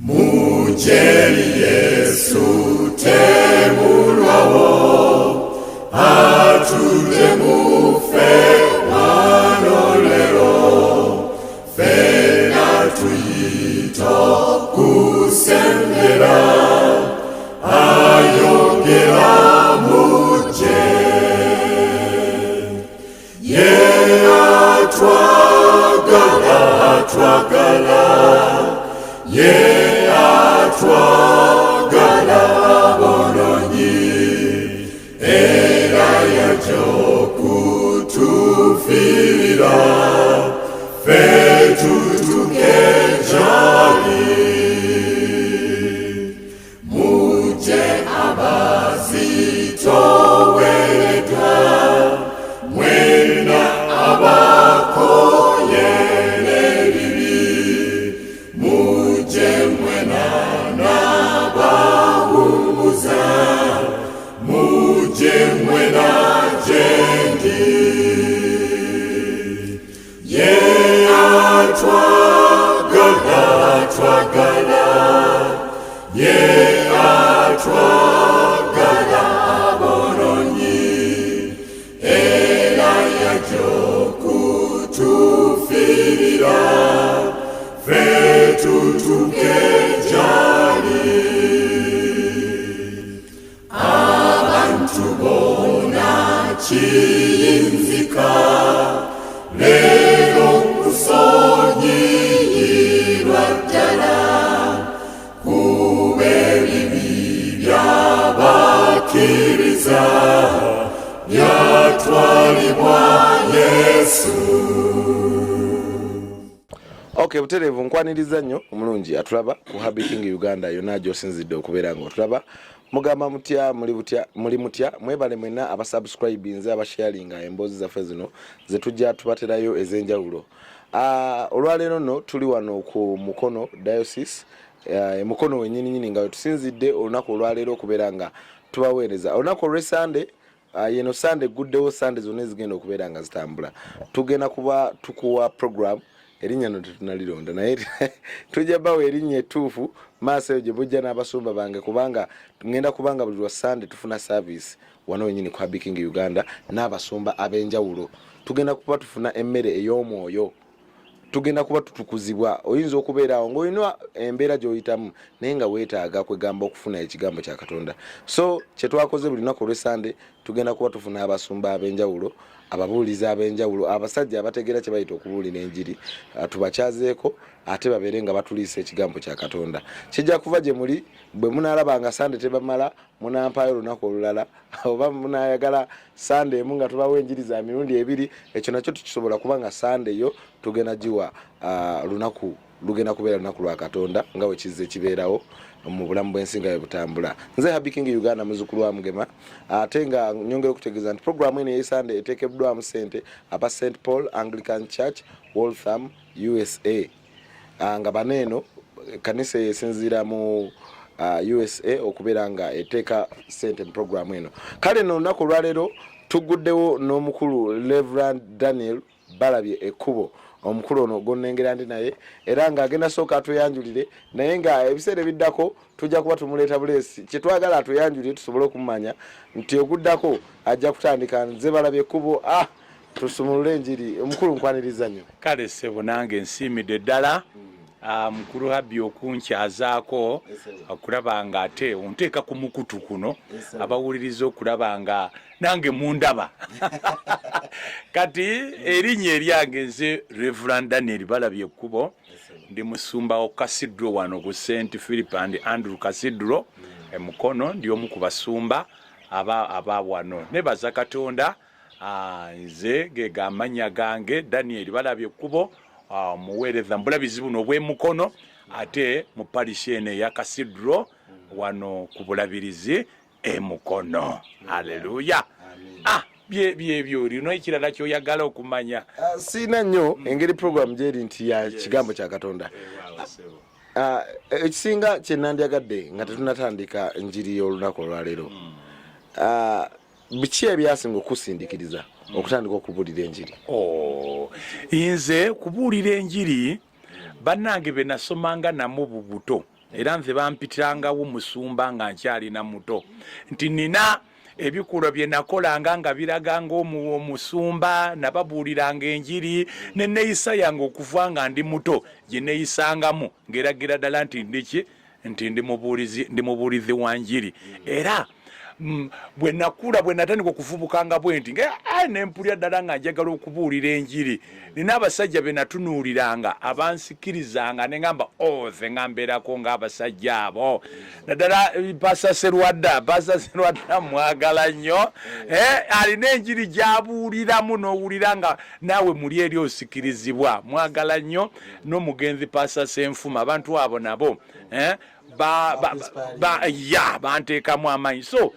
Mujeri Yesu temulwawo atudde mufe wano lero fena tuyita kusembera ayogera muje ye atwagala atwagala ye atwagala bononyi era yaja okutufiirira ffe tutuke gyali muje abazitoweredwa mwena abakoye n'ebibi muje mwena n'abawumuza muje mwena gyendi ye atwagala atwagala ye atwagala abononyi era yaja okutufiirira ffe tutuke gyali abantu bona kiyinzika leero kusonyiyirwa ddala kuba ebibi by'abakkiriza byatwalibwa Yesu. Ok, butereevu nkwaniriza nnyo omulungi atulaba ku Happy King Uganda yonna gy'osinzidde okubeera nga otulaba. Mugamba mutya, muli butya, muli mutya? Mwebale mwenna abasubscribinze, abasharinga emboozi zaffe zino ze tujja tubaterayo ez'enjawulo. Olwaleero nno tuli wano ku Mukono Diocese, e Mukono wennyini nnyini nga wetusinzidde olunaku olwaleero okubeera nga tubaweereza. Olunaku olw'Essande, yeno Sande egguddewo, Sande zonna ezigenda okubeera nga zitambula tugenda kuba tukuwa program. Erinnya no tetunalironda, naye tujja bawa erinnya ettuufu maaso eyo gye bujja n'abasumba bange, kubanga ngenda kubanga buli lwa Sande tufuna service wano wenyini ku Happy King Uganda n'abasumba ab'enjawulo. Tugenda kuba tufuna emmere ey'omwoyo, tugenda kuba tutukuzibwa. Oyinza okubeera awo ng'olina embeera gy'oyitamu naye nga weetaaga kwegamba okufuna ekigambo kya Katonda. So kyetwakoze, buli lunaku olw'Essande tugenda kuba tufuna abasumba ab'enjawulo, ababuulizi ab'enjawulo, abasajja abategeera kye bayita okubuulira enjiri, tubakyazeeko ate babeere nga batuliisa ekigambo kya Katonda. Kijja kuva gye muli. Bwe munaalaba nga Sande tebamala, munampaayo olunaku olulala, oba munayagala Sande emu nga tubawo enjiri za mirundi ebiri, ekyo nakyo tukisobola, kubanga Sande yo tugenda giwa lunaku lugenda kubeera lunaku lwa Katonda nga bwe kizze kibeerawo mu bulamu bw'ensi nga bwe butambula. Nze Happy King Uganda, muzukulu wa Mugema, ate nga nyongera okutegeeza nti programu eno ey'Esande eteekeddwamu ssente aba St Paul Anglican Church, Waltham, USA, nga bano eno kanisa eyo esinziira mu USA okubeera nga eteeka ssente mu programu eno. Kale no olunaku olwaleero tuguddewo n'omukulu Reverend Daniel Balabye Ekkubo. Omukulu ono gwonnengera ndi naye era ng'agenda sooka atweyanjulire, naye nga ebiseera ebiddako tujja kuba tumuleeta buleesi. Kyetwagala atweyanjulire tusobole okumumanya nti oguddako ajja kutandika nze Balabye Ekkubo, tusumulule enjiri. Omukulu, nkwaniriza nnyo. Kale ssebo, nange nsiimidde ddala, mukulu Habi, okunkyazaako okulaba nga ate onteeka ku mukutu kuno abawuliriza okulaba nga nange mundaba. Kati erinnya eryange nze Reverend Daniel Balabye Ekkubo, ndi musumba wa Cathedral wano ku St Philip and Andrew Cathedral e Mukono. Ndi omu ku basumba aba wano. Nebaza Katonda. Nze ge gamannya gange, Daniel Balabye Ekkubo, omuweereza mbulabizi buno obw'emukono ate mu parish eno eya Cathedral wano ku bulabirizi e Mukono. Haleluya! Byebyo lino ekirala kyoyagala okumanya? Siina nnyo engeri program gyeri nti ya kigambo kya Katonda. Ekisinga kyenandyagadde nga tetunatandika njiri y'olunaku olwaleero, biki ebyasinga okusindikiriza okutandika okubuulira enjiri? Oh, nze kubuulira enjiri, bannange be nasomanga namo bubuto. Era nze bampitirangawo musumba nga nkyalina muto, nti nina ebikolwa bye nakolanga nga biraga ng'omusumba, nababuuliranga enjiri ne neeyisa yange okuva nga ndi muto gye neeyisangamu ng'eragira ddala nti ndiki nti ndi mubuulizi, ndi mubuulizi wa njiri. Era bwe nakula, bwe natandika okuvubukanga bwe nti nga ne mpulira ddala nga njagala okubuulira enjiri. Nina abasajja be natunuuliranga abansikirizanga ne ngamba, oh, nze nga mbeerako ng'abasajja abo, naddala Pastor Serwadda. Pastor Serwadda mwagala nnyo, alina enjiri gy'abuuliramu n'owulira nga naawe muli eri osikirizibwa. Mwagala nnyo n'omugenzi Pastor Senfuma. Abantu abo nabo ya banteekamu amaanyi. So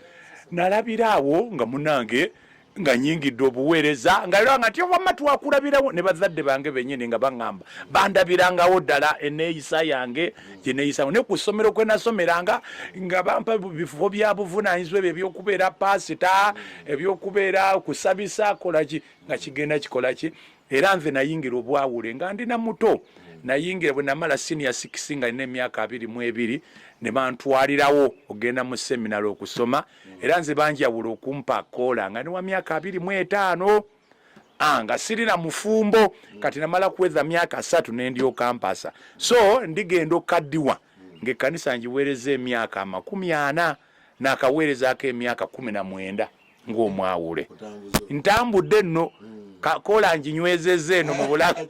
nalabira awo nga munange nga nyingidde obuweereza, nga era nga nti wamma twakulabirawo ne bazadde bange bennyini nga baŋŋamba bandabirangawo ddala eneeyisa yange gye neeyisamu ne ku ssomero kwe nasomeranga, nga bampa bifo bya buvunaanyizibwa ebyo ebyokubeera paasita, ebyokubeera kusabisa, kolaki nga kigenda kikola ki. Era nze nayingira obwawule nga ndi na muto. Nayingira bwe namala senior 6 nga nina emyaka 22, ne bantwalirawo okugenda mu seminary okusoma. Era nze banjawula okumpa koola nga ni wa myaka 25, nga sirina mufumbo. Kati namala kuweza myaka 3 nendyoka mpasa. So ndigenda okaddiwa ng'ekkanisa ngiweereza emyaka 40, nakaweerezaako emyaka 19 ng'omwawule. Ntambudde nno, kola nginywezezza eno mu bulamu.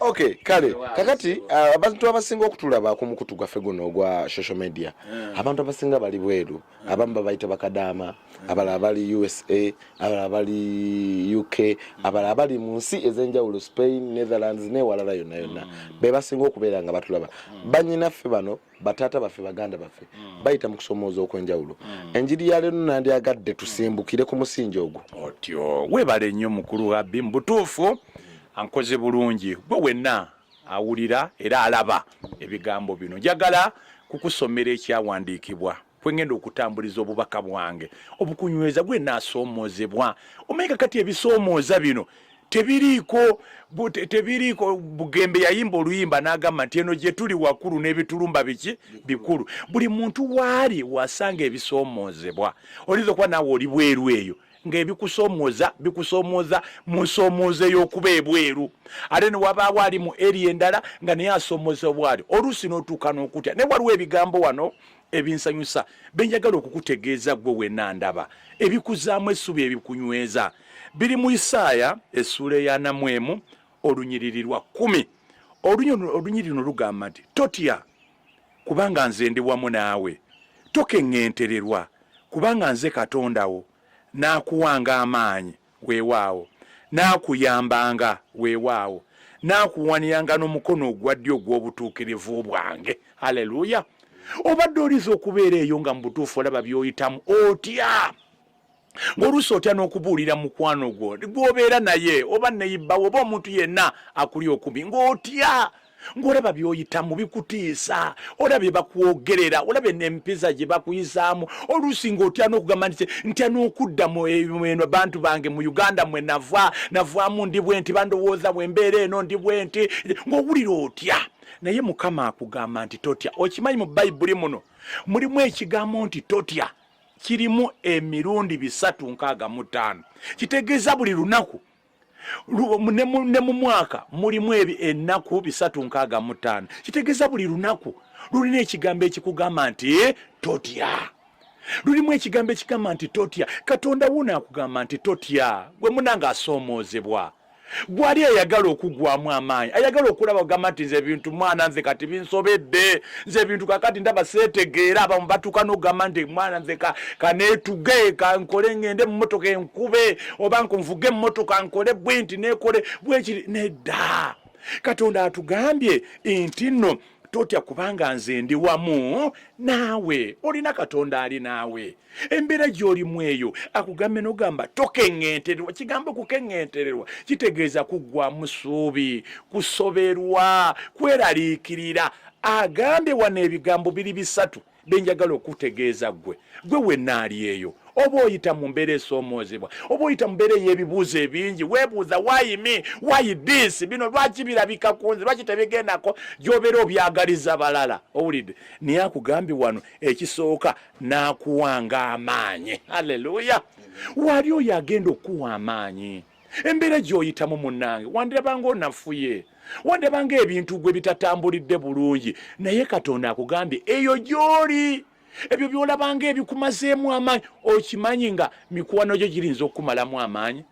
Okay, kale kakati abantu abasinga okutulaba ku mukutu gwaffe guno ogwa social media, abantu abasinga bali bweru, abamu babayita bakadaama, abalala bali USA, abalala bali UK, abalala bali mu nsi ez'enjawulo, Spain, Netherlands n'ewalala yonna yonna, be basinga okubeera nga batulaba. Banyinaffe bano, bataata baffe, baganda baffe, bayita mu kusomooza okw'enjawulo. Enjiri ya leero nandyagadde tusimbukire ku musingi ogwo. Otyo, weebale nnyo mukulu Rabbi. Mu butuufu ankoze bulungi. Gwe wenna awulira era alaba ebigambo bino, njagala kukusomera ekyawandiikibwa kwengenda okutambuliza obubaka bwange obukunyweza gwe naasoomoozebwa. Omanyi kakati ebisoomooza bino tebiriiko tebiriiko. Bugembe yayimba oluyimba n'agamba nti eno gye tuli wakulu n'ebitulumba biki bikulu. Buli muntu waali wasanga ebisoomoozebwa. Oyinza okuba naawe oli bweru eyo ng'ebikusoomooza bikusoomooza mu nsoomooza ey'okuba ebweru, ate ne wabaawo ali mu eri endala nga naye asoomoozebwa ali oluusi n'otuuka n'okutya. Naye waliwo ebigambo wano ebinsanyusa benjagala okukutegeeza gwe wenna ndaba, ebikuzaamu essubi, ebikunyweza. Biri mu Isaaya essuula ey'ana mu emu olunyiriri lwa 10. Olunyiriri luno lugamba nti, totya kubanga nze ndi wamu naawe, tokeŋŋentererwa kubanga nze Katonda wo, naakuwanga amaanyi, weewaawo naakuyambanga, weewaawo naakuwaniranga n'omukono ogwa ddyo ogw'obutuukirivu bwange. Haleluya! Obadde oliza okubeera eyo nga mu butuufu olaba by'oyitamu, otya ng'oluusi otya n'okubuulira mukwano gwo gw'obeera naye oba neyibbawo oba omuntu yenna akuli okumpi, ng'otya ng'olaba by'oyitamu bikutiisa, olaba bye bakwogerera, olaba empiza gye bakuyisaamu, oluusi ng'otya n'okugamba nti ntya n'okudda mu eno bantu bange mu Uganda mwe nava, navaamu ndi bwe nti, bandowooza bwe mbeera eno ndi bwe nti, ng'owulira otya. Naye Mukama akugamba nti totya. Okimanyi mu Bayibuli muno mulimu ekigambo nti totya, kirimu emirundi 365. Kitegeeza buli lunaku ne mu mwaka mulimu ennaku 365. Kitegeeza buli lunaku lulina ekigambo ekikugamba nti totya. Lulimu ekigambo ekigamba nti totya. Katonda wuno akugamba nti totya. Gwe munange asoomoozebwa, gwali ayagala okugwamu amaanyi, ayagala okulaba ogamba nti nze ebintu mwana nze kati binsobedde, nze ebintu kakati ndaba seetegeera. Abamu batuuka n'okugamba nti mwana nze kaneetuge, kankole ngende mu mmotoka enkube, oba nvuge emmotoka nkole bwe nti neekole bwekiri. Nedda, Katonda atugambye nti nno totya kubanga nze ndi wamu naawe. Olina Katonda ali naawe. Embeera gy'olimu eyo akugambe n'ogamba tokeŋŋentererwa. Kigambo kukeŋŋentererwa kitegeeza kuggwamu ssuubi, kusoberwa, kweraliikirira. Agambye wano ebigambo biri bisatu bye njagala okutegeeza ggwe, gwe wenna ali eyo. Oba oyita mu mbeera esoomoozebwa, oba oyita mu mbeera ey'ebibuuzo ebingi, weebuuza why me, why this, bino lwaki birabika ku nze, lwaki tebigendako gy'obeera obyagaliza balala. Owulidde? Naye akugambye wano ekisooka n'akuwanga amaanyi. Haleluya! Wali oyo agenda okukuwa amaanyi. Embeera gy'oyitamu munnange, wandiraba ng'onafuye, wandiraba ng'ebintu gwe bitatambulidde bulungi, naye Katonda akugambye eyo gy'oli. Ebyo by'olaba ng'ebikumazeemu amaanyi, okimanyi nga mikwano gyo girinza okukumalamu amaanyi?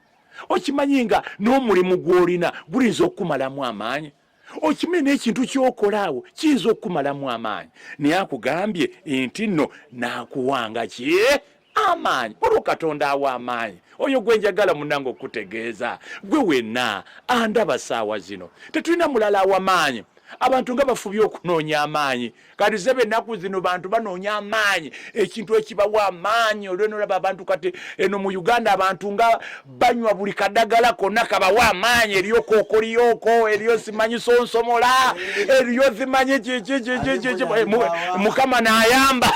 Okimanyi nga n'omulimu gw'olina gulinza okukumalamu amaanyi? Okimanyi n'ekintu ky'okola awo kiyinza okukumalamu amaanyi? Naye akugambye nti nno n'akuwanga ki? Amaanyi. Olwo Katonda awa amaanyi. Oyo gwe njagala munnange okukutegeeza, gwe wenna andaba saawa zino, tetulina mulala awa maanyi. Abantu nga bafubye okunoonya amaanyi. Kati sebe ennaku zino bantu banoonya amaanyi, ekintu ekibawa amaanyi. Olweno olaba abantu kati eno mu Uganda abantu nga banywa buli kadagala konna kabawa amaanyi. Eriyo kookoliyooko, eriyo simanyi sonsomola, eriyo simanyi kiki kiki kiki, Mukama n'ayamba.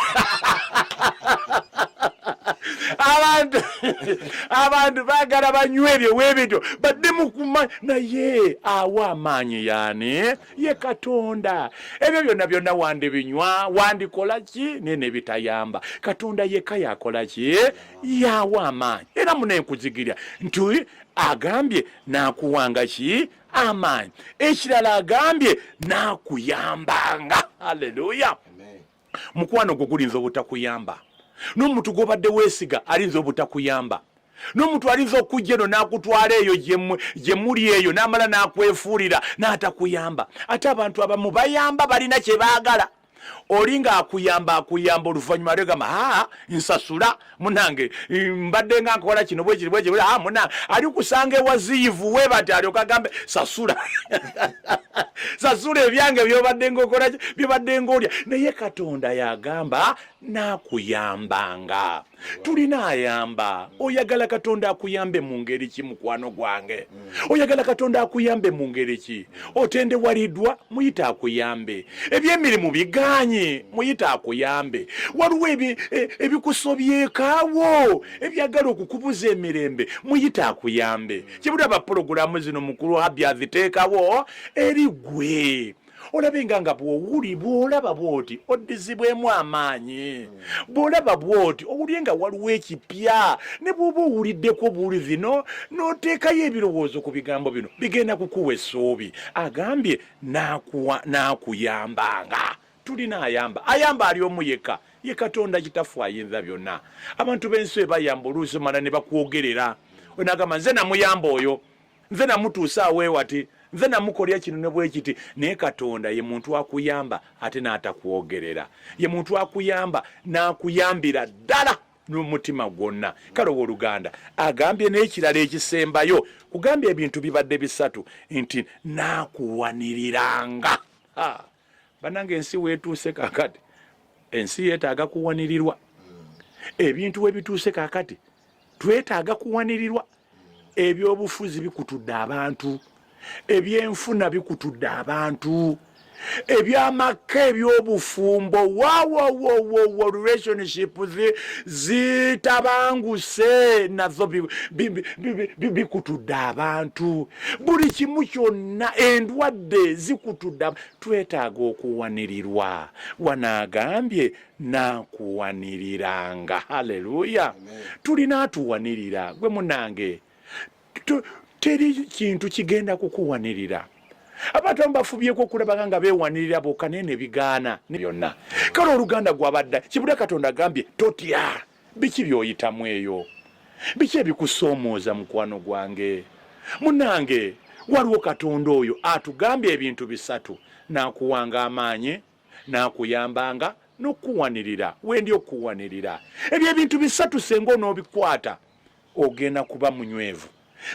Abantu baagala banywe ebyo webityo baddemu kuma, naye awa amaanyi yaani? Ye Katonda. Ebyo byonna byonna wandibinywa, wandikola ki, naye nebitayamba. Katonda yekka yakola ki? Yawa amaanyi. Era munenkuzigirya nti agambye n'akuwanga ki? Amaanyi. Ekirala agambye n'akuyambanga. Haleluya. Mukwano gwo gulinza obutakuyamba, n'omuntu gw'obadde weesiga alinza obutakuyamba, n'omuntu alinza okujja eno n'akutwala eyo gye muli eyo n'amala n'akwefuulira n'atakuyamba. Ate abantu abamu bayamba balina kye baagala. Oli ng'akuyamba akuyamba, oluvannyuma aligamba aa nsasula munange, mbadde nga nkola kino bwekiri bwekiri, aa munange ali kusanga ewaziyivu we bati alyoka agambe sasula sasula ebyange byobadde ngaokola byobadde ngaolya. Naye Katonda yagamba n'akuyambanga. Tulina ayamba. Oyagala Katonda akuyambe mu ngeri ki, mukwano gwange? Oyagala Katonda akuyambe mu ngeri ki? Otendewaliddwa, muyite akuyambe. Ebyemirimu biganye, muyite akuyambe. Waliwo ebikusobyekaawo ebyagala okukubuza emirembe, muyite akuyambe. Kibulaba pulogulaamu zino mukulu Habi aziteekawo eri gwe. Olabe nga bw'owuli, bw'olaba bw'oti oddizibwemu amaanyi, bw'olaba bw'oti owulye nga waliwo ekipya, ne bw'oba owuliddeko buwulizi n'oteekayo ebirowoozo ku bigambo bino, bigenda kukuwa essuubi. Agambye n'akuyambanga. Tulina ayamba. Ayamba ali omu yekka, ye Katonda Kitaffe ayinza byonna. Abantu b'ensi bebayamba oluusi omala ne bakwogerera, onagamba nze namuyamba oyo, nze namutuusa aweewati, nze namukolya kino ne bwekiti. Naye Katonda ye muntu akuyamba ate n'atakwogerera, ye muntu akuyamba n'akuyambira ddala n'omutima gwonna. Kale owooluganda agambye n'ekirala ekisembayo, kugambye ebintu bibadde bisatu nti n'akuwaniriranga. Bannange, ensi weetuuse kaakati, ensi yeetaaga kuwanirirwa. Ebintu we bituuse kaakati twetaaga kuwanirirwa. Ebyobufuzi bikutudde abantu, ebyenfuna bikutudde abantu, ebyamaka, ebyobufumbo, wawowowowo relationship zitabanguse nazo bikutudde abantu. Buli kimu kyonna, endwadde zikutudde. Twetaaga okuwanirirwa. Wano agambye nakuwaniriranga. Haleluya. Tulina atuwanirira. Gwe munange, teri kintu kigenda kukuwanirira. Abantu abamu bafubyeko okulabanga nga beewanirira bokka, naye ne bigaana byonna. Kale oluganda gwabadda kibula, Katonda agambye totya. Biki by'oyitamu eyo? Biki ebikusoomooza, mukwano gwange? Munange, waliwo Katonda oyo atugambye ebintu bisatu: n'akuwanga amaanyi, n'akuyambanga, n'okukuwanirira. Wendi okukuwanirira. Ebyo ebintu bisatu senga onoobikwata, ogenda kuba munywevu.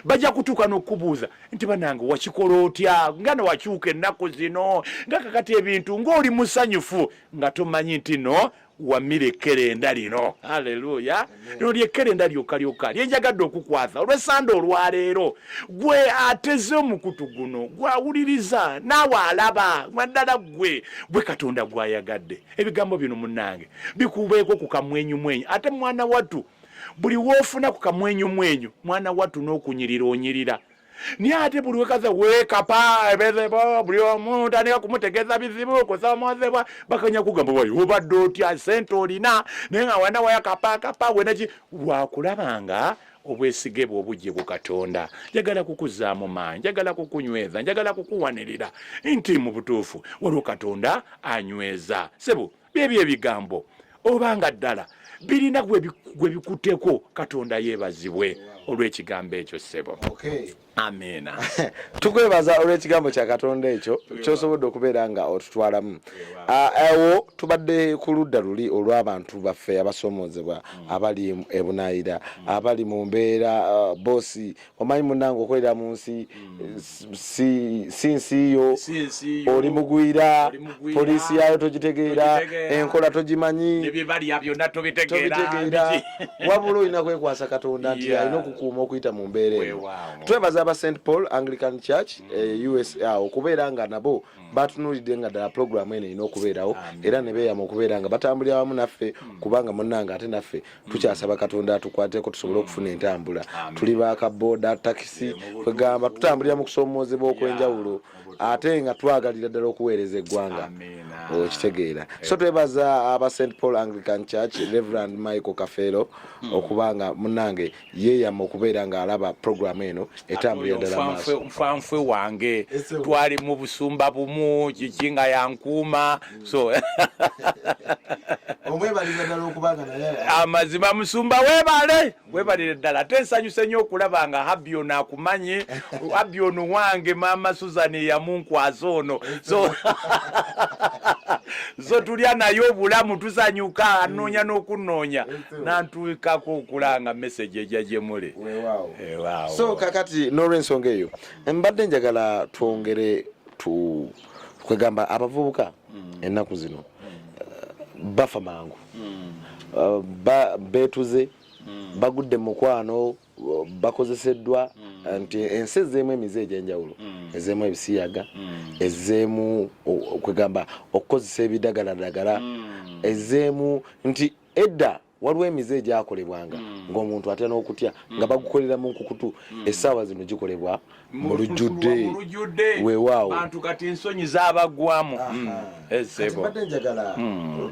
Bajja kutuuka n'okukubuuza nti banange wakikola otya nga newakyuka ennaku zino, nga kakati ebintu ng'oli musanyufu, nga tomanyi nti no wamira ekkerenda lino. Haleluya. Lino lyekkerenda lyokka lyokka lyenjagadde okukwasa olw'essande olwaleero. Gwe ateze omukutu guno, gwawuliriza naawe alaba, naddala gwe Katonda gwayagadde ebigambo bino munnange bikubeeko ku kamwenyumwenyu. Ate mwana wattu, Buli woofuna ku kamwenyumwenyu, mwana wattu, n'okunyirira onyirira, naye ate buli wekaza weekapa ebezebo, buli omu tandika kumutegeeza bizibu kusomoozebwa, bakanya kugamba wayi obadde otya, sente olina, naye nga wena wayakapakapa wenaki lwakulaba nga obwesige bwe obujje ku Katonda. Njagala kukuzaamu maanyi, njagala kukunyweza, njagala kukuwanirira nti mu butuufu waliwo Katonda anyweza. Sebo, byebyo ebigambo obanga ddala birina gwe bikutteko. Katonda yeebazibwe olw'ekigambo ekyo, ssebo. Amiina. Tukwebaza olw'ekigambo kya Katonda ekyo kyosobodde okubeera nga otutwalamu. Awo tubadde ku ludda luli olw'abantu baffe abasomoozebwa, abali ebunaayira, abali mu mbeera. Bosi, omanyi munnange, okolera mu nsi si nsi yo, oli mugwira, poliisi yaayo togitegeera, enkola togimanyi, tobitegeera, wabula olina kwekwasa Katonda nti alina okukuuma okuyita mu mbeera eno. Twebaza aba St Paul Anglican Church, USA, okubeera nga nabo batunuulidde nga ddala pulogulaamu eno erina okubeerawo, era ne beeyama okubeera nga batambulira wamu naffe, kubanga munnange ate naffe tukyasaba Katonda atukwateko tusobole okufuna entambula. Tuli bakaboda, takisi, kwegamba tutambulira mu kusoomoozebwa okw'enjawulo, ate nga twagalira ddala okuweereza eggwanga, okitegeera? So twebaza aba St Paul Anglican Church, Reverend Michael Kafeero, okuba nga munnange yeeyama okubeera ng'alaba puroguramu eno etambulira ddala maaso. Nfanfwe wange, twali mu busumba bumu, kiki nga yankuuma, so Omwebaliza ddala okubanga naye. Amazima, musumba, weebale, weebalire ddala. Ate nsanyuse nnyo okulaba nga Habbi ono akumanyi. Habbi ono wange, maama Susan yamunkwaza ono, so tulya naye obulamu, tusanyuka, anoonya n'okunoonya nantuukako okulanga message ejja gye muli. So kakati n'olwensonga eyo mbadde njagala twongere tu kwegamba abavubuka ennaku zino bafa mangu, beetuze, bagudde mu mukwano, bakozeseddwa, nti ensi ezzeemu emize egy'enjawulo, ezzeemu ebisiyaga, ezzeemu kwegamba okukozesa ebidagaladagala, ezzeemu nti edda waliwo emize egyakolebwanga ng'omuntu atya n'okutya nga bagukolera mu nkukutu, essaawa zino gikolebwa mu lujjudde. Weewaawo. Bantu kati ensonyi zabaggwamu. Kati mbadde njagala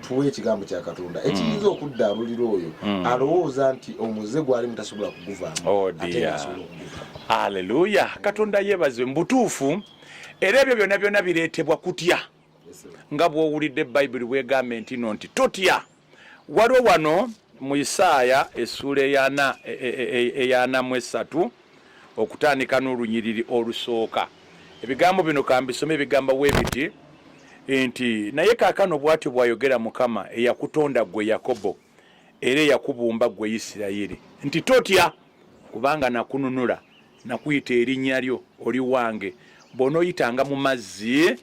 tuwe ekigambo kya Katonda ekiyinza okuddaabulira oyo alowooza nti omuze gwalimu tasobola kuguvaamu, Oh, ate dear. ng'asobola okuguvaamu. Aleluya, Katonda yeebazibwe. Mu butuufu era ebyo byonna byonna bireetebwa kutya, nga bw'owulidde Bayibuli bwegamba nti no nti totya. Waliwo wano mu Isaaya essuula eyana 43 okutandika n'olunyiriri olusooka. Ebigambo bino kambisome, ebigamba bwe biti nti, "Naye kaakano bw'atyo bw'ayogera Mukama eyakutonda ggwe Yakobo, era eyakubumba ggwe Isirayiri, nti totya, kubanga nakununula, nakuyita erinnya lyo, oli wange. Bw'onooyitanga mu mazzi,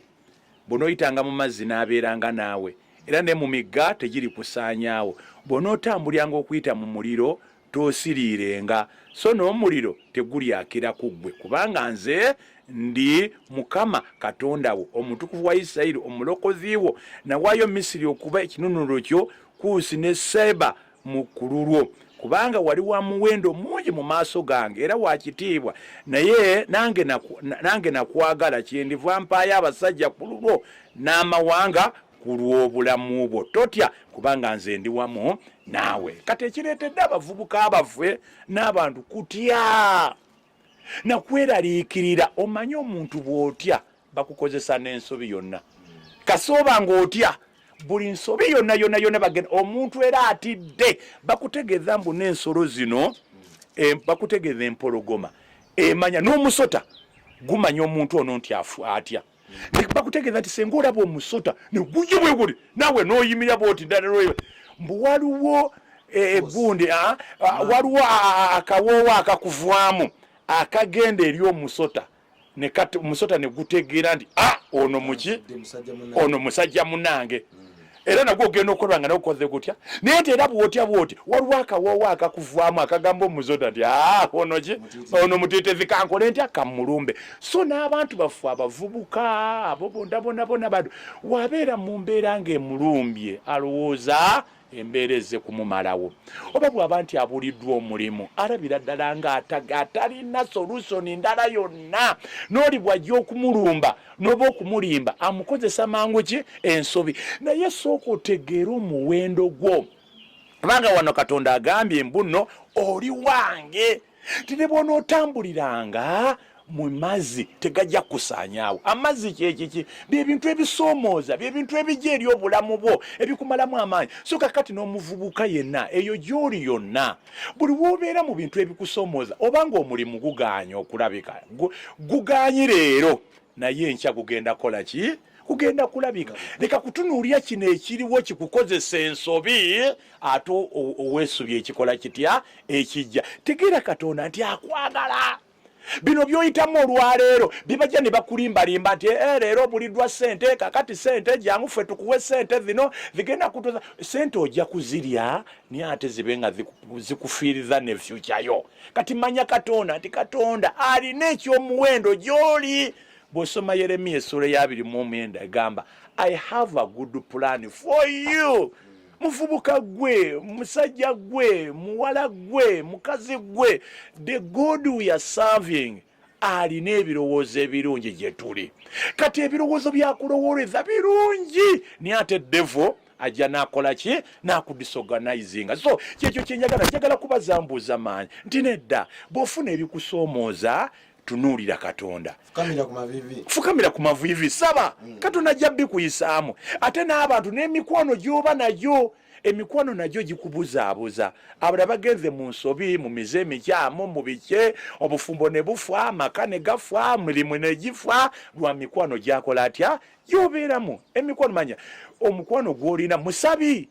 bw'onooyitanga mu mazzi, n'abeeranga naawe, era ne mu migga tegiri kusaanyaawo. Bw'onootambuliranga okuyita mu muliro, toosiriirenga, so n'omuliro tegulyakira ku ggwe, kubanga nze ndi Mukama Katonda wo, Omutukuvu wa Isirayiri, Omulokozi wo. Nawaayo Misiri okuba ekinunulo kyo, Kuusi ne Seeba mu kululwo, kubanga wali wa muwendo mungi mu maaso gange era wa kitiibwa, naye nange nakwagala. Kyendiva mpaayo abasajja ku lulwo n'amawanga ku lw'obulamu bwo. Totya, kubanga nze ndi wamu naawe." Kati ekireetedde abavubuka baffe n'abantu kutya nakweraliikirira. Omanye omuntu bw'otya bakukozesa n'ensobi yonna. Kasooba ng'otya, buli nsobi yonna yonna yonna bagenda. Omuntu era atidde, bakutegeeza mbu n'ensolo zino, bakutegeeza empologoma emanya n'omusota gumanya omuntu ono nti atya. Bakutegeeza nti senga olaba omusota negujja bwe guli, naawe n'oyimirira bwoti ddala, mbu waliwo egundi, waliwo akawoowo akakuvaamu akagenda eri omusota, omusota ne gutegeera nti a ono muki, ono musajja munange, era nagwo ogenda okukola nga nagukoze gutya. Naye nti era bwotya bwoti, waliwo akawoowo akakuvaamu akagamba omusota nti aa ono ki, ono mutiitizi, kankole ntya, kamulumbe. So n'abantu baffe abavubuka abo bonna bonna bonna, bantu wabeera mu mbeera ng'emulumbye, alowooza. Embeera ezze kumumalawo. Oba bw'aba nti abuliddwa omulimu, alabira ddala nga atalina solusoni ndala yonna. N'oli bw'ajja okumulumba n'oba okumulimba, amukozesa mangu ki ensobi. Naye sooka otegeere omuwendo gwo, kubanga wano Katonda agambye mbu nno oli wange, nti ne bw'onootambuliranga mu mazzi tegajja kukusaanyaawo. Amazzi kyekiki? Byebintu ebisoomooza, byebintu ebijja eri obulamu bwo ebikumalamu amaanyi. So kakati n'omuvubuka yenna eyo gy'oli yonna, buli w'obeera mu bintu ebikusoomooza, oba ng'omulimu gugaanye okulabika, gugaanyi leero, naye enkya gugenda kukola ki? Kugenda kulabika. Leka kutunuulira kino ekiriwo kikukozesa ensobi, ate oweesubya ekikola kitya ekijja. Tegeera Katonda nti akwagala. Bino by'oyitamu olwaleero bibajja ne bakulimbalimba nti leero obuliddwa ssente, kakati ssente jangu ffe tukuwe ssente zino zigenda kutuza ssente, ojja kuzirya naye ate zibe nga zikufiiriza ne fyuca yo. Kati manya Katonda nti Katonda alina eky'omuwendo gy'oli. Bw'osoma Yeremiya essuula eya 29 egamba, I have a good plan for you. Muvubuka gwe, musajja gwe, muwala gwe, mukazi gwe, the God we are serving alina ebirowoozo ebirungi gye tuli. Kati ebirowoozo byakulowooleza birungi, naye ate devil ajja n'akola ki? N'akudisorganizinga. So kyekyo kyenjagala, njagala kubazambuuza maanyi nti nedda, bw'ofuna ebikusoomooza tunuulira Katonda, fukamira ku maviivi, saba. Katonda ajja bikuyisaamu. Ate n'abantu n'emikwano gy'oba nagyo, emikwano nagyo gikubuzaabuza. Abalala bagenze mu nsobi, mu mize emikyamu, mu bike, obufumbo ne bufa, amaka ne gafa, mirimu ne gifa lwa mikwano gyakola atya gyobeeramu. Emikwano, manya omukwano gw'olina musabi,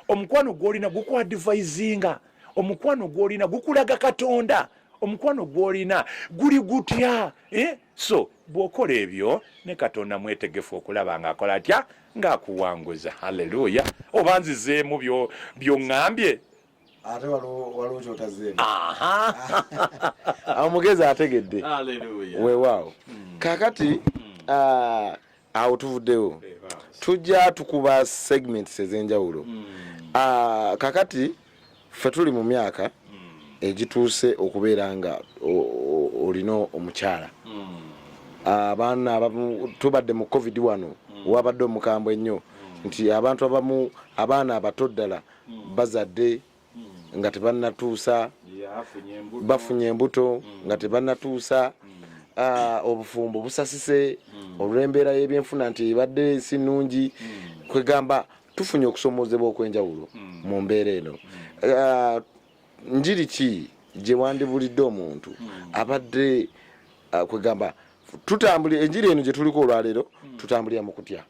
omukwano gw'olina gukuadvisinga, omukwano gw'olina gukulaga Katonda, omukwano gw'olina guli gutya, eh? So bw'okola ebyo ne Katonda mwetegefu okulaba ng'akola atya, ng'akuwanguza. Haleluya! Oba nzizeemu by'oŋŋambye? Ate waliwo kyotazeemu. Omugezi ategedde. Weewaawo. Kakati awo tuvuddewo, tujja tukuba segments ez'enjawulo. Kakati ffe tuli mu myaka egituuse okubeera nga olina omukyala, abaana abamu tubadde mu COVID wano, wabadde omukambwe ennyo nti abantu abamu abaana abato ddala bazadde nga tebannatuusa, bafunye embuto nga tebannatuusa, obufumbo busasise olw'embeera y'ebyenfuna nti ebadde si nnungi. Kwegamba tufunye okusomoozebwa okw'enjawulo mu mbeera eno. Njiri ki gye wandibulidde omuntu abadde, kwegamba tutambulira enjiri eno gye tuliko olwaleero, tutambulira mu kutya,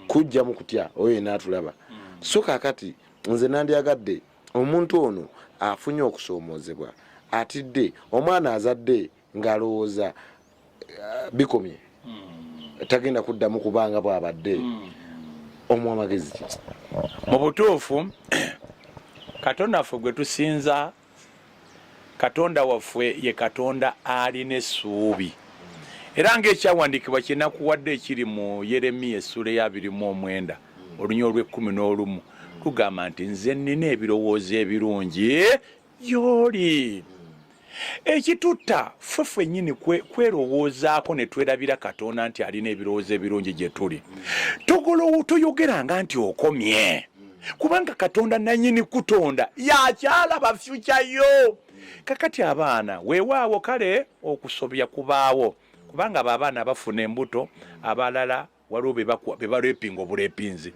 kujja mu kutya oyo yenna atulaba. So kakati nze nandyagadde omuntu ono afunye okusoomoozebwa, atidde, omwana azadde ng'alowooza bikomye, tagenda kuddamu kubanga bw'abadde, omuwa magezi ki? Mu butuufu Katonda waffe gwe tusinza, Katonda waffe ye Katonda alina essuubi. Era ng'ekyawandiikibwa kye nakuwadde ekiri mu Yeremiya essuula eya 29 olunya olw'e11 lugamba nti nze nnina ebirowoozo ebirungi gy'oli. Ekitutta ffe ffennyini kwerowoozaako ne twerabira Katonda nti alina ebirowoozo ebirungi gye tuli. Toyogeranga nti okomye, kubanga Katonda nannyini kutonda yakyalaba fyuca yo. Kakati abaana weewaawo, kale okusobya kubaawo, kubanga abo abaana bafuna embuto, abalala waliwo bebalepinga obulepinzi,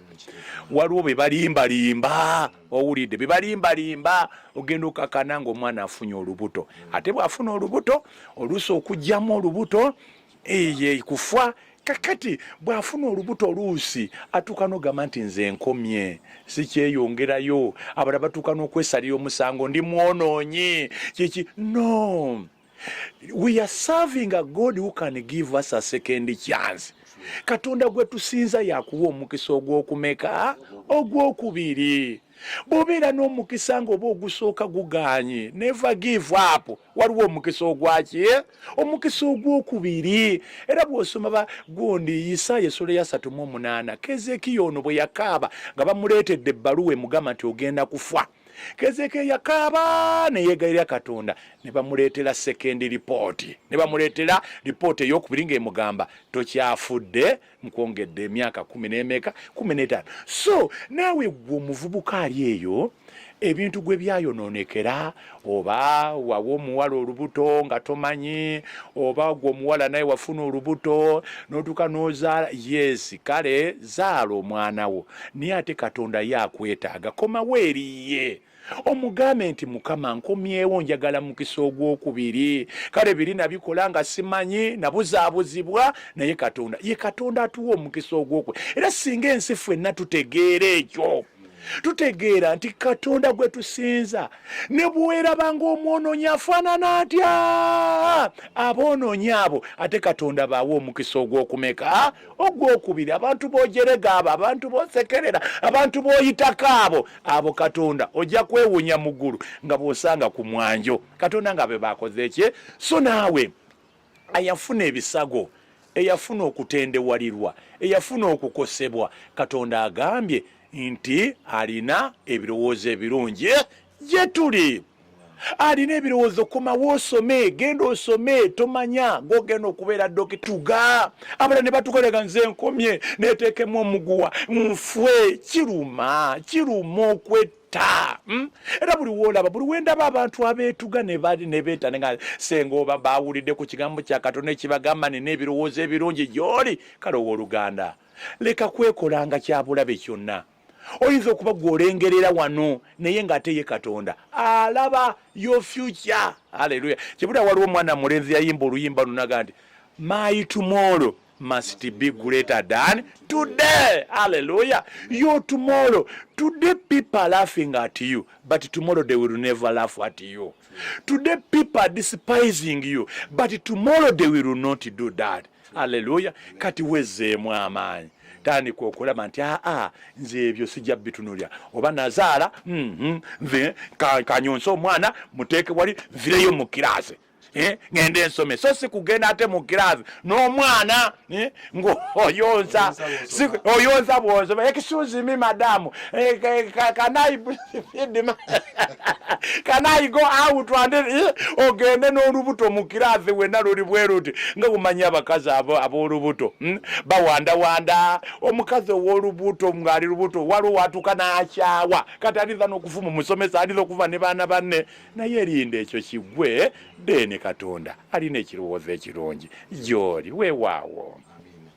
waliwo bebalimbalimba, owulidde, bebalimbalimba, ogenda okakana ngaomwana afunye olubuto. Ate bwafuna olubuto, oluusi okugyamu olubuto eye kufa. Kakati bwafuna olubuto oluusi atuuka n'ogamba nti nze nkomye, sikyeyongerayo. Abalala batuuka n'okwesalira omusango, ndi mwonoonyi kiki. No, we are serving a God who can give us a second chance. Katonda gwe tusinza yakuwa omukisa ogw'okumeka, ogw'okubiri. Bw'obeera n'omukisa ng'oba ogusooka gugaanye, never give up. Waliwo omukisa ogwaki? Omukisa ogwokubiri. Era bw'osoma ba gundi Isaaya essula eya 38, Kezekiya ono bwe yakaaba nga bamuleetedde ebbaluwa emugamba nti ogenda kufa, Kezekiya yakaaba ne yeegayirira Katonda, ne bamuleetera second report, ne bamuleetera lipooti ey'okubiri ng'emugamba tokyafudde, nkwongedde emyaka kumi n'emeka, 15. So naawe gwe omuvubuka ali eyo, ebintu gwe byayonoonekera, oba wawa omuwala olubuto nga tomanyi, oba gwe omuwala naye wafuna olubuto n'otuuka n'ozaala, yes, kale zaala omwana wo, naye ate Katonda ye akwetaaga, komawo eri ye omugambe nti Mukama nkomyewo, njagala mukisa ogwokubiri. Kale biri nabikola nga simanyi, nabuzaabuzibwa, naye Katonda ye Katonda atuwa omukisa ogwokubiri. Era singa ensi ffenna tutegeera ekyo, tutegeera nti Katonda gwe tusinza ne bweraba ng'omwonoonyi afaanana atya, aboonoonyi abo ate Katonda baawa omukisa ogw'okumeka, ogwokubiri. Abantu b'ojerega abo, abantu b'osekerera, abantu b'oyitako abo, abo Katonda ojja kwewuunya mu ggulu nga bw'osanga ku mwanjo Katonda nga be bakoze ki. So naawe ayafuna ebisago, eyafuna okutendewalirwa, eyafuna okukosebwa, Katonda agambye nti alina ebirowoozo ebirungi gye tuli, alina ebirowoozo. Komawo osome, genda osome, tomanya gwogenda okubeera dokituga. Abala ne batukolega nze nkomye neteekemu omuguwa nfwe. Kiruma, kiruma okwetta, Era buli woolaba, buli wendaba abantu abeetuga ne beeta nga senga oba bawulidde ku kigambo kya Katonda ekibagamba nina ebirowoozo ebirungi gy'oli. Kale owooluganda, leka kwekolanga kyabulabe kyonna. Oyinza okuba gwe olengerera wano, naye ng'ate ye Katonda alaba your future. Haleluya. Kibula waliwo omwana mulenzi yayimba oluyimba lunaga nti my tomorrow must be greater than today. Hallelujah. Your tomorrow, today people are laughing at you, but tomorrow they will never laugh at you. Today people are despising you, but tomorrow they will not do that. Hallelujah. Kati wezeemu amaanyi, tandika okulaba nti aa, nze ebyo sijja bitunulya, oba nazaala, nze kanyonse omwana muteeke wali, nvireyo mu kiraasi, ngende nsome. So si kugenda ate mu kiraasi n'omwana, ng'oyonsa, oyonsa bw'osoma. Excuse me madam, can I feed, can I go out? And ogende n'olubuto mu kiraasi wenna luli bweruti, nga bumanyi abakazi ab'olubuto, Bawandawanda. Omukazi ow'olubuto ng'ali lubuto, waliwo watuuka n'akyawa, kati aliza n'okufuma omusomesa, aliza okuva ne baana banne. Naye erinda ekyo kiggwe, then Katonda alina ekirowoozo ekirungi gy'oli. Weewaawo,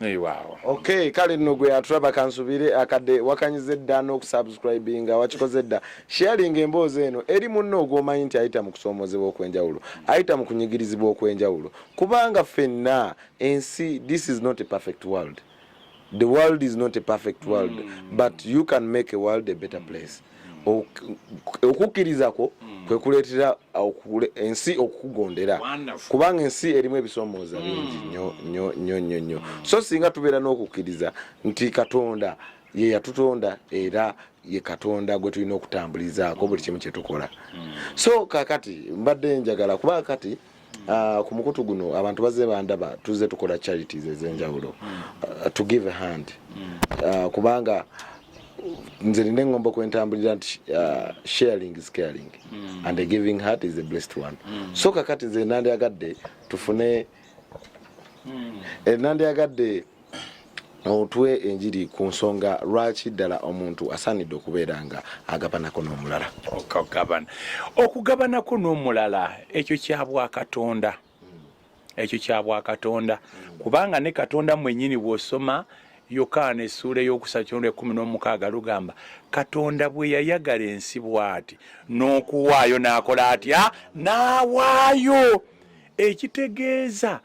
weewaawo. Okay, kale nno gwe atulaba, kansubire akadde wakanyize dda n'okusubscribinga wakikoze dda. Sharing emboozi eno eri munno ogw'omanyi nti ayita mu kusoomozebwa okw'enjawulo, ayita mu kunyigirizibwa okw'enjawulo, kubanga ffenna ensi, this is not a perfect world. The world is not a perfect world, but you can make a world a better place. Okukkiriza kwo kwe kuleetera ensi okukugondera, kubanga ensi erimu ebisoomooza bingi nnyo nnyo nnyo nnyo nnyo. So singa tubeera n'okukkiriza nti Katonda ye yatutonda era ye Katonda gwe tulina okutambulizaako buli kimu kyetukola. So kakati mbadde njagala, kuba kati ku mukutu guno abantu bazze bandaba, tuzze tukola charities ez'enjawulo, to give a hand, kubanga nze nina eŋŋombo kwentambulira nti sharing is caring and a giving heart is a blessed one. So kakati nze nandyagadde tufune, nandyagadde otuwe enjiri ku nsonga lwaki ddala omuntu asaanidde okubeera nga agabanako n'omulala. Okugabana, okugabanako n'omulala, ekyo kya bwakatonda, ekyo kya bwakatonda, kubanga ne Katonda mwennyini, bw'osoma Yokaana essuula ey'okusatu kitundu 16, lugamba Katonda bwe yayagala ensi bw'ati n'okuwaayo, n'akola atya? N'awaayo. Ekitegeeza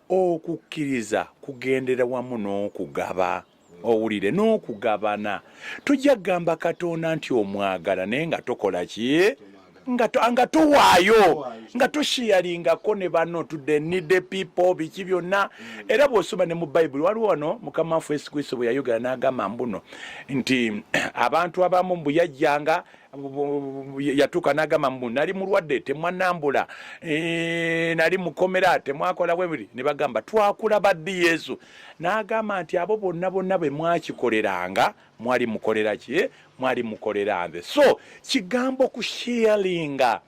okukkiriza kugendera wamu n'okugaba, owulire, n'okugabana. Tujja kugamba Katonda nti omwagala, naye nga tokola ki? Nga towaayo, nga tosharingako ne banno to the needy people, biki byonna. Era bw'osoma ne mu Bayibuli, waliwo wano Mukama waffe Yesu Kristo bwe yayogera n'agamba mbuno nti abantu abamu mbu yajjanga yatuuka n'agamba mbu nali mulwadde temwanambula, nali mukomera temwakola bwe buli. Ne bagamba, "Twakulaba ddi, Yesu?" N'agamba nti abo bonna bonna bwe mwakikoleranga, mwali mukolera ki? Mwali mukolera nze. So kigambo kusharinga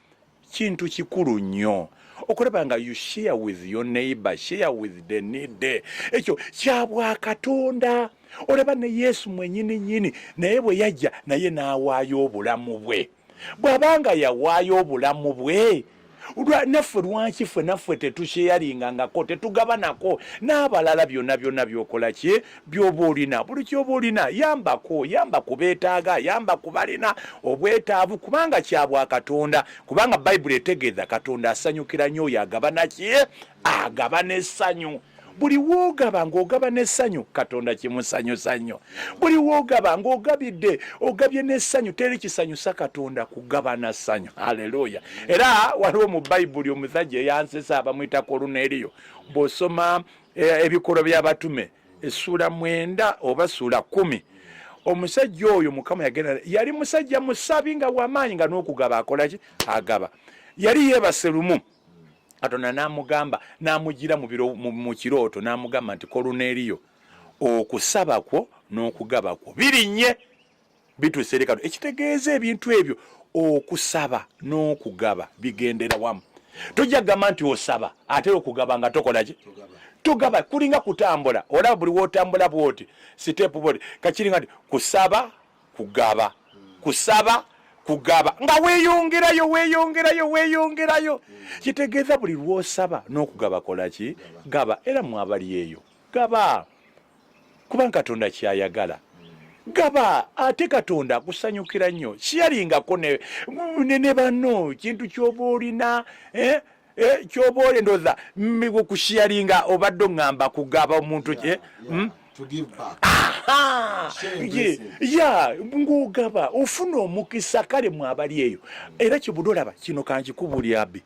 kintu kikulu nnyo, okulaba nga you share with your neighbor, share with the needy. Ekyo kyabwakatonda. Olaba ne Yesu mwenyini nyini naye bwe yajja naye n'awaayo obulamu bwe. Bw'abanga yawaayo obulamu bwe, naffe lwaki ffe naffe tetusharingangako, tetugabanako n'abalala? Byonna byonna byokola ki, byoba olina, buli kyoba olina, yambako, yamba ku beetaaga, yamba ku balina obwetaavu, kubanga kyabwakatonda. Kubanga Bayibuli etegeeza Katonda asanyukira nnyo oyo agabana ki, agaba n'essanyu. Buli woogaba ng'ogaba n'essanyu, Katonda kimusanyusa nnyo. Buli woogaba ng'ogabidde, ogabye n'essanyu. Teri kisanyusa Katonda kugabana ssanyu. Aleluya. Era waliwo mu Bayibuli omusajja eyansesa, bamwyita Koluneriyo. Bw'osoma Ebikolwa by'Abatume essuula 9 oba ssuula 10, omusajja oyo Mukama yagenda, yali musajja musabi nga wamaanyi, nga n'okugaba akolaki, agaba. Yali yeebase lumu, Katonda n'amugamba, n'amugira mu kirooto, n'amugamba nti, "Koluneriyo, okusaba kwo n'okugaba kwo birinnye, bituuse eri Katonda." Ekitegeeza ebintu ebyo, okusaba n'okugaba, bigendera wamu. Tojja kugamba nti osaba ate okugaba nga tokola ki, togaba. Kulinga kutambula. Olaba buli wotambula bwoti, step bwoti, kakiringa nti kusaba, kugaba, kusaba, kugaba, nga weeyongerayo, weeyongerayo, weeyongerayo. Kitegeeza buli lwosaba n'okugaba kola ki, gaba. Era mwabali eyo, gaba, kubanga Katonda kyayagala. Gaba, ate Katonda akusanyukira nnyo. Sharingako ne banno kintu kyoba olina, eh? Kyoba oli ndowooza okusharinga obadde oŋŋamba kugaba omuntu eh? To give back. Aha! Share blessing. Ya, ng'ogaba ofuna omukisa. Kale mwabali eyo, era kyebuda olaba kino kankikubuli abi,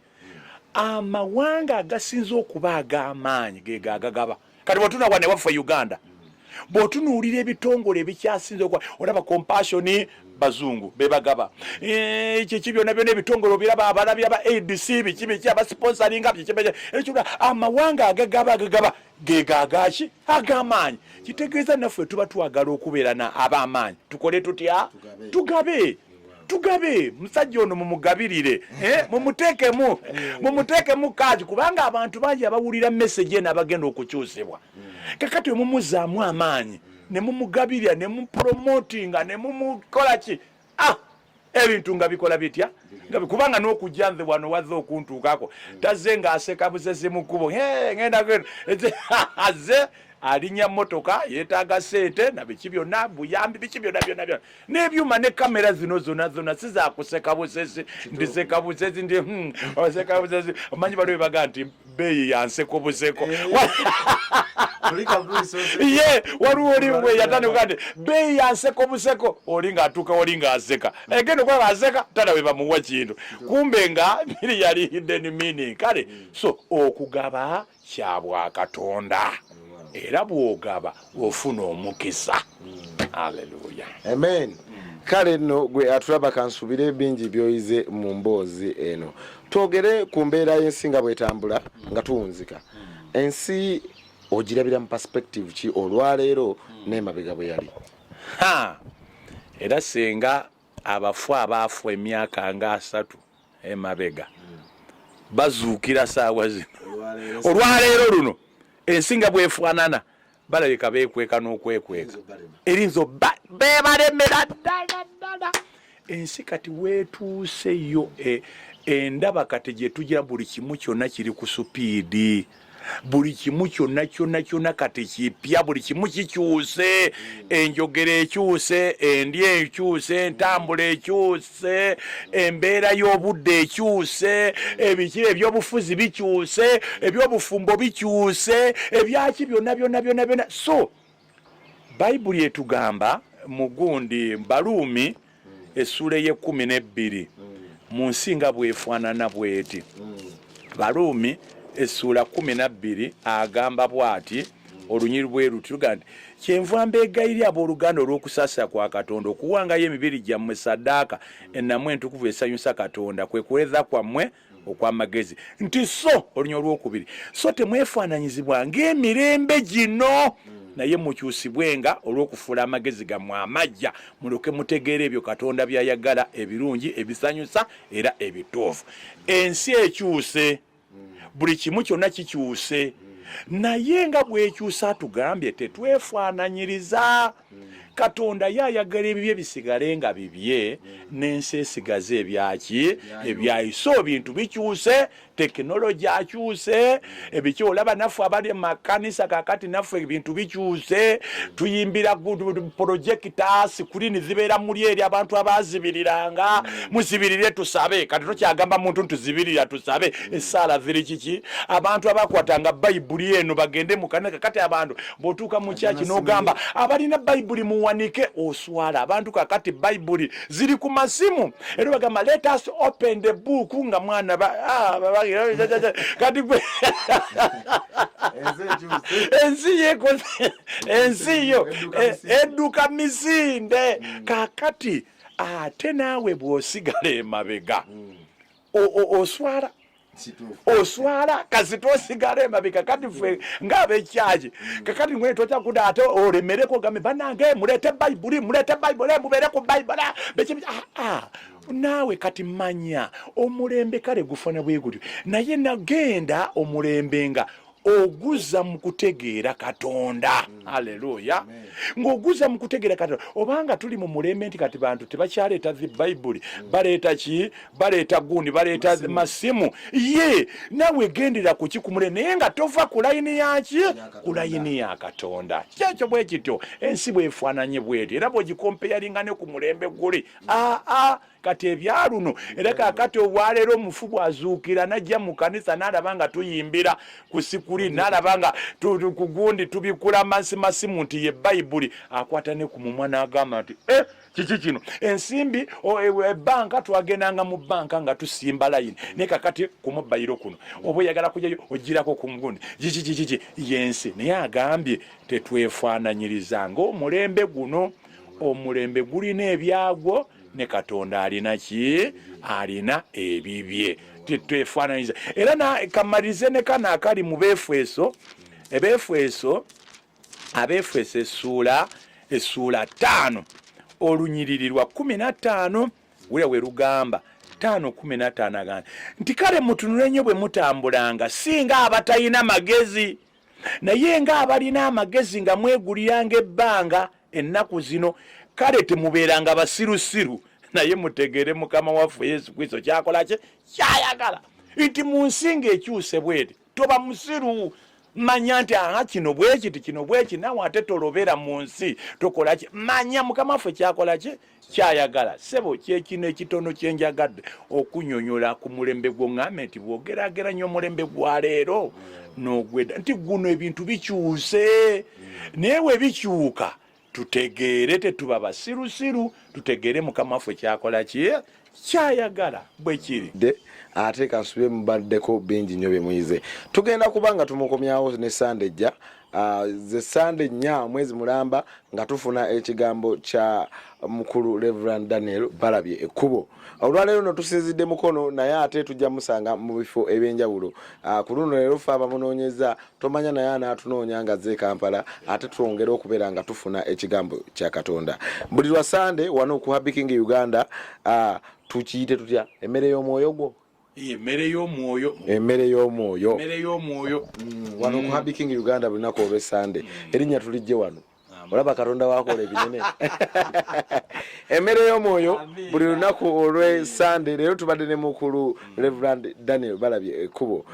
amawanga agasinze okuba ag'amaanyi ge agagaba. Kati bwotuna ne waffe Uganda, bw'otunuulira ebitongole ebikyasinze okuba, olaba Compassion, bazungu bebagaba. Kiki byonna byonna ebitongole obiraba, abalabi aba ADC, biki biki, abasponsoringa biki biki. Ekyo amawanga agagaba, agagaba gegagaki, ag'amaanyi. Kitegeeza naffe tuba twagala okubeera na ab'amaanyi, tukole tutya? Tugabe. Tugabe, tugabe. Musajja ono mumugabirire, eh, mumuteekemu, mumuteekemu kaaki, kubanga abantu bangi abawulira message eno abagenda okukyusibwa. Kakati wemumuzaamu amaanyi, ne mumugabirira, ne mupromotinga, ne mumukola ki, ah, ebintu nga bikola bitya? Kubanga n'okujja nze wano wazze okuntuukako, tazze ng'aseka busesi mu kkubo. "Hey, ngenda genda." Azze alinnya motoka, yeetaaga sente na biki byonna, buyambi, biki byonna byonna byonna, n'ebyuma ne kamera zino zonna zonna si zakuseka busesi, ndiseka busesi ndi oseka busesi. Omanyi baliwo baga nti beeyi yanseko buseko. Ye waliwo oli bwe yatandika nti beeyi yanseko buseko, oli ng'atuuka, oli ng'aseka, egenda okulaba aseka tala we bamuwa kintu, kumbe nga biri yali hidden meaning. Kale so okugaba kyabwakatonda, era bw'ogaba ofuna omukisa. Aleluya. Amen. Kale nno gwe atulaba, kansubire bingi byoyize mu mboozi eno. Twogere ku mbeera y'ensi nga bwetambula, nga tuwunzika. Ensi ogirabira mu perspective ki olwaleero n'emabega bwe yali? Ha, era singa abafu abaafa emyaka nga 30 emabega bazuukira saawa zino, olwaleero luno ensi nga bwefaanana, balabika beekweka n'okwekweka, erinza beebalemera ddala ddala. Ensi kati weetuuseyo, endaba kati gye tugira, buli kimu kyonna kiri ku speed. Buli kimu kyonna kyonna kyonna kati kipya, buli kimu kikyuse, enjogera ekyuse, endya ekyuse, entambula ekyuse, embeera y'obudde ekyuse, ebiki, ebyobufuzi bikyuse, ebyobufumbo bikyuse, ebyaki byonna byonna byonna byonna. So Bayibuli etugamba mu gundi Baluumi essuula ey'e 12. Mu nsi nga bw'efaanana bw'eti, Baruumi essuula 12 agamba bw'ati, olunyiriri bwe luti lugamba nti, Kyenva mbeegayirira abooluganda olw'okusaasira kwa Katonda okuwangayo emibiri gyammwe ssaddaaka ennamu entukuvu esanyusa Katonda, kwe kuweereza kwammwe okw'amagezi. Nti so, oluny olwokubiri, so temwefaananyizibwa ng'emirembe gino, naye mukyusibwenga olw'okufuula amagezi gammwe amaggya, mulyoke mutegeere ebyo Katonda by'ayagala, ebirungi, ebisanyusa era ebituufu. Ensi ekyuse, buli kimu kyonna kikyuse, naye nga bwekyusa atugambye tetwefaananyiriza. Katonda ye ayagala ebibye bisigale nga bibye, n'ensi esigaze ebyaki ebyayo. So bintu bikyuse, tekinologi akyuse, ebiki olaba naffe abali mu makanisa kakati naffe ebintu bikyuse, tuyimbira projector, sikulini zibeera muli eri abantu abazibiriranga, muzibirire tusabe. Kati tokyagamba muntu ntuzibirira tusabe, essaala ziri kiki? Abantu abakwatanga bayibuli eno bagende mu kanisa. Kakati abantu bw'otuuka mu kyaki n'ogamba abalina bayibuli muwanike, oswala. Abantu kakati bayibuli ziri ku masimu, era bagamba let us open the book, nga mwana kati gwe ensi yekoze ensi yo edduka misinde. Kakati ate naawe bw'osigala emabega oswala, oswala kasita osigala emabega. Kati ffe ng'abekyaki kakati ngwe tokyakuda ate olemereko ogambe banange muleete bayibuli, muleete bayibuli, mubeere ku bayibuli beki. Naawe kati manya omulembe kale gufana bwe gutyo, naye nagenda omulembe nga oguza mu kutegeera Katonda. Haleluya! Ng'oguza mu kutegeera Katonda. Obanga tuli mu mulembe nti kati bantu tebakyaleeta zi bayibuli, baleeta ki? Baleeta gundi, baleeta masimu. Ye nawe gendera ku ki ku mulembe, naye nga tova ku layini yaki? Ku layini ya Katonda. Kyekyo bwe kityo ensi bwefaananye bwetyo, era bw'ogikompeyaringa ne ku mulembe guli aa kati ebyaluno. Era kakati obwaleero omufu bwazuukira najja mu kanisa n'alaba nga tuyimbira ku sikuli, n'alaba nga kugundi tubikula mansimasimu nti ye bayibuli, akwata ne ku mumwa n'agamba nti eh, kiki kino? Ensimbi ebbanka, twagendanga mu banka nga tusimba layini, naye kakati ku mubayiro kuno oba oyagala kujayo ogirako ku mugundi kiki kiki yensi. Naye agambye tetwefaananyiriza ng'omulembe guno. Omulembe gulina ebyagwo, ne Katonda alina ki? Alina ebibye. Tetwefaananyiza. Era kamalirize ne kano akali mu Beefeso, Ebeefeso, Abeefeso essuula 5 olunyiriri lwa 15. Wulira we lugamba, 5:15, agamba nti kale mutunule nnyo bwe mutambulanga, si nga abatalina magezi, naye nga abalina amagezi, nga mweguliranga ebbanga ennaku zino. Kale temubeeranga basirusiru, naye mutegeere Mukama waffe Yesu Kristo kyakola ki? Kyayagala. Nti mu nsi ng'ekyuse bweti, toba musiru, manya nti aha kino bwekiti, kino bweki, nawe ate tolobera mu nsi, tokola ki? Manya Mukama waffe kyakola ki? Kyayagala. Sebo, kyekino ekitono kyenjagadde okunyonyola ku mulembe gwoŋŋambe nti bwogerageranya omulembe gwa leero n'ogwedda, nti guno ebintu bikyuse, naye we bikyuka tutegeere, tetuba basirusiru, tutegeere Mukama waffe kyakola ki? Kyayagala. Bwe kiri. Ate kansubire mubaddeko bingi nnyo bye muyize. Tugenda kuba nga tumukomyawo ne Sande ejja, ze Sande 4 omwezi mulamba, nga tufuna ekigambo kya mukulu Reverend Daniel Balabye Ekkubo. Olwaleero no tusinzidde Mukono, naye ate tujja musanga mu bifo ebyenjawulo. Ku luno leero fe abamunoonyeza, tomanya naye anaatunoonya nga azze e Kampala, ate twongere okubeera nga tufuna ekigambo kya Katonda buli lwa Sande wano ku Happy King Uganda. Tukiyite tutya? Emmere y'omwoyo gwo? Emmere y'omwoyo. Emmere y'omwoyo. Emmere y'omwoyo. Wano ku Happy King Uganda buli lunaku olw'Essande. Erinnya tulijje wano. Olaba Katonda wakola ebinene. Emmere y'omwoyo buli lunaku olw'Essande. Leero tubadde ne mukulu Reverend Daniel Balabye Ekkubo.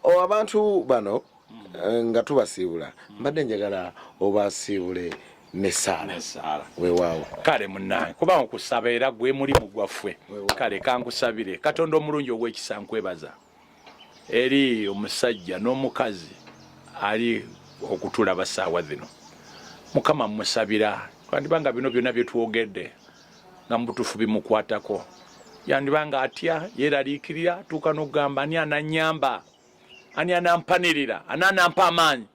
Abantu bano nga tubasiibula, mbadde njagala obasiibule nesaala. Weewaawo. Kale munnange, kubanga okusaba era gwe mulimu gwaffe, kale kankusabire. Katonda omulungi ow'ekisa, nkwebaza eri omusajja n'omukazi ali okutulaba saawa zino. Mukama, mmusabira twandibanga bino byonna bye twogedde nga mu butuufu bimukwatako. Yandiba nga atya, yeeraliikirira, atuuka n'okugamba, ani ananyamba, ani anampanirira, ani anampa amaanyi?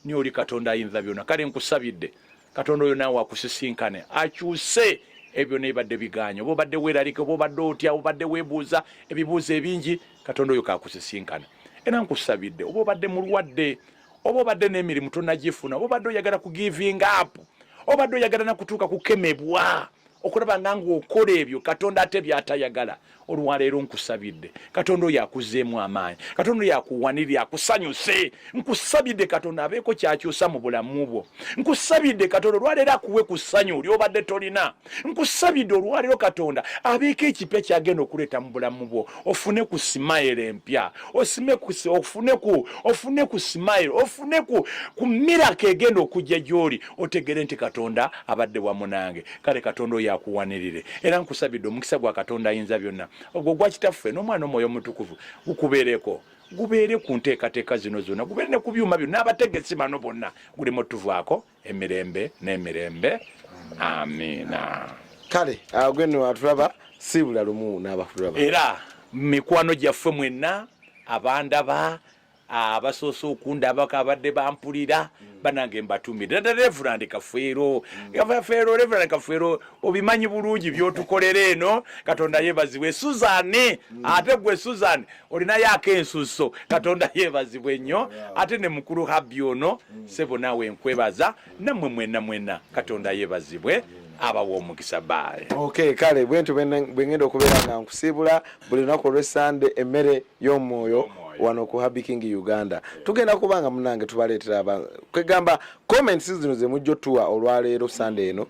Ni oli Katonda ayinza byonna. Kale nkusabidde Katonda oyo naawe akusisinkane, akyuse ebyo nebadde biganye. Oba obadde weeralika, oba obadde otya, obadde weebuuza ebibuuzo ebingi, Katonda oyo kakusisinkane. Era nkusabidde, oba obadde mulwadde, oba obadde n'emirimu tonagifuna, oba obadde oyagala ku giving up, obadde oyagala nakutuuka kukemebwa okulaba nga ng'okola ebyo Katonda ate byatayagala, olwaleero nkusabidde Katonda oyo akuzeemu amaanyi, Katonda oyo akuwanirire, akusanyuse. Nkusabidde Katonda abeeko kyakyusa mu bulamu bwo. Nkusabidde Katonda olwaleero akuwe ku ssanyu lyobadde tolina. Nkusabidde olwaleero Katonda abeeko ekipya kyagenda okuleeta mu bulamu bwo, ofune ku simayiro empya, ofune ku simayiro, ofune ku miraka egenda okujja gy'oli, otegere nti Katonda abadde wamu nange. Kale Katonda oyo akuwanirire. Era nkusabidde omukisa gwa Katonda ayinza byonna, ogwo gwa Kitaffe n'Omwana Omwoyo Omutukuvu, gukubeereko, gubeere ku nteekateeka zino zonna, gubeere ne ku byuma byo n'abategesi bano bonna, guleme otuvaako emirembe n'emirembe. Amiina. Kale agweno atulaba siibula lumu n'abatulaba. Era mikwano gyaffe mwenna abandaba, abasoose okundabako, abadde bampulira, banange mbatumire ddala. Reverand Kafeero, Kafeero, Reverand Kafeero, obimanyi bulungi byotukolera eno. Katonda yeebazibwe. Suzan, ate gwe Suzan olinayo akensuso, Katonda yeebazibwe nnyo. Ate ne mukulu Habbi ono, sebo, naawe nkwebaza, nammwe mwenna mwenna, Katonda yeebazibwe, abawa omukisa. Bye. Okay, kale bwentyo bwe ngenda okubeera nga nkusiibula buli lunaku olw'Essande, emmere y'omwoyo wano ku Happy King Uganda. Tugenda kubanga munange tubaleetera kwegamba comments zino ze mujja otuwa olwaleero Sande eno,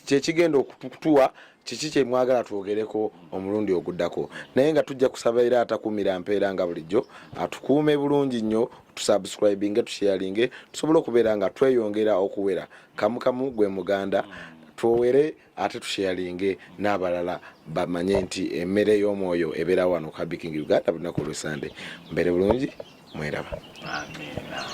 kyekigenda okutuwa kiki kyemwagala twogereko omulundi oguddako. Naye nga tujja kusaba era atakuumira mpeera nga bulijjo atukuume bulungi nnyo. Tusubscribinge, tusharinge, tusobole okubeera nga tweyongera okuwera kamu kamu gwe muganda. Twowere ate tusharinge n'abalala bamanye nti emmere y'omwoyo ebeera wano ku Happy King Uganda buli lunaku olw'Essande. Mbeere bulungi, mweraba. Amiina.